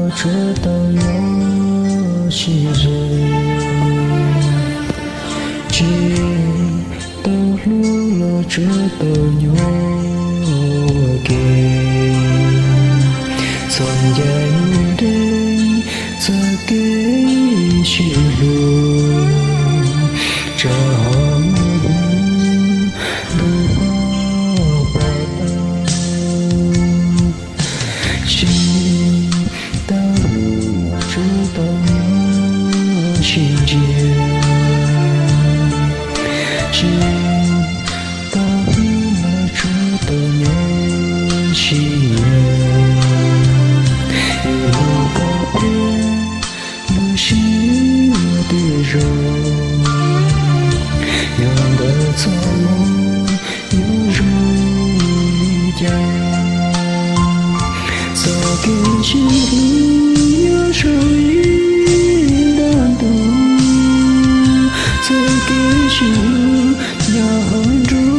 los tsuas tau nyob sib ze, tsis tau hlub los tsuas tau nyob ua ke, txoj cai ntev txoj kev sib hlub, tsam ho muaj hnub ntuj pom tau. Tsis tau hlub los tsuas tau nyob sib ntsia, tsis tau hlub los tsuas tau nyob sib nyiam. Ib hmos pom peb lub siab ua tiav zoo, nyob ntawm txoj hmoo yuav zoo li cas. Txoj kev sib hlub nyob saum ib nta ntuj, txoj kev sib hlub nyob hauv nruab